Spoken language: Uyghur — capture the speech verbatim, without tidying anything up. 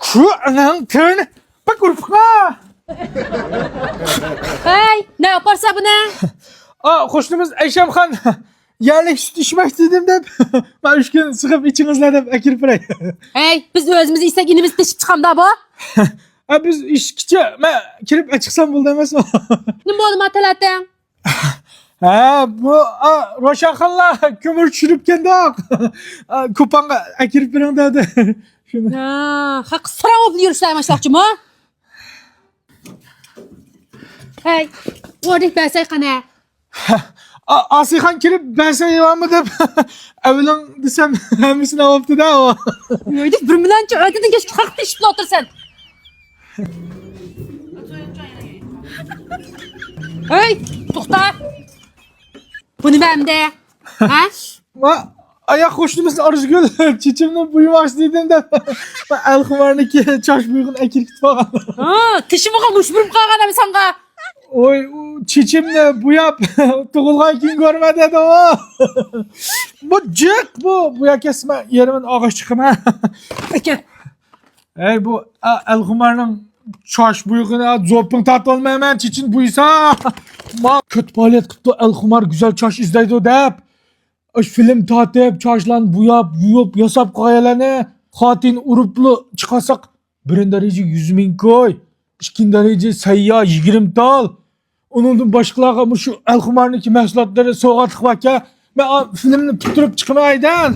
شۇ ئاناڭ تىرنى بەك ئۇرۇپقا. ھەي، نە ئاپارسا بۇنى؟ ئا، قوشنىمىز ئەيشەمخان يەرلىك سۈت ئىچمەك دېدىم دەپ، مەن ئۈچ كۈن سىغىپ ئىچىڭىزلەر دەپ ئەكىرىپ بېرەي. ھەي، بىز ئۆزىمىز ئىچسەك ئىنىمىز تېشىپ چىقامدا بۇ؟ ھە، بىز ئىچكىچە مەن كىرىپ ئەچىقسام بولدى ئەمەسمۇ؟ نېمە بولدى ما تەلەتىڭ؟ ھە، بۇ، ئا، روشەنخانلار كۆمۈر چۈشۈرۈپكەندۇق. ئا، كوپاڭغا ئەكىرىپ بېرىڭ دەدى. شۇنى. ھە، خەق ساراڭ بولۇپ يۈرۈشلەر ماشلاقچىمۇ؟ ھەي، ئوردەك بەرسەي قانا. ئا، ئاسىيخان كىرىپ بەرسەي ياۋامۇ دەپ ئەۋلىڭ دېسەم ھەممىسىنى ئاۋاپتۇ-دە ئۇ. ئۆيدە بىر مىلانچە ئۆتىدىن كەچكە خەق تېشىپلا ئولتۇرسەن. ھەي، توختا. بۇ نېمە ئەمدى؟ ھە؟ ما، ئاياق قوشنىمىز ئارزۇگۈل چېچىمنى بويىماقچى دېدىم دەپ، ما، ئەلخۇمارنىڭكى چاچ بويىغىنى ئەكىرىپ كېتىپ قالغان. ھا، تېشىمغا مۇشۇ بۇرۇپ قالغان ئەمەس ساڭا. ۋوي، ئۇ چېچىمنى بوياپ تۇغۇلغان كۈن كۆرمە دېدىغۇ. بۇ جىق بۇ، بوياپ كەتسە مەن يېرىمىنى ئاغاچ چىقىمەن. ئەكەل. ھەي، بۇ، ئا، ئەلخۇمارنىڭ چاچ بويىغىنى، ئا، زوپىڭ تارتىۋالمايمەن، چېچىنى بويىسا. ما، كۆت پائالىيەت قىپتۇ، ئەلخۇمار گۈزەل چاچ ئىزدەيدۇ دەپ. ئاش فىلىم تارتىپ، چاچلارنى بوياپ، يۇيۇپ، ياساپ قويغانلارنى خاتىرىنى ئۇرۇپلا چىقارساق، بىرىنچى دەرىجە يۈز مىڭ كوي، ئىككىنچى دەرىجە سەييا يىگىرمە تال. ئۇنىڭدىن باشقىلارغا مۇشۇ ئەلخۇمارنىڭكى مەھسۇلاتلىرى سوۋغاتلىق باركەن، مەن ئا فىلىمنى پۈتتۈرۈپ چىقىمەن ھەيدەن.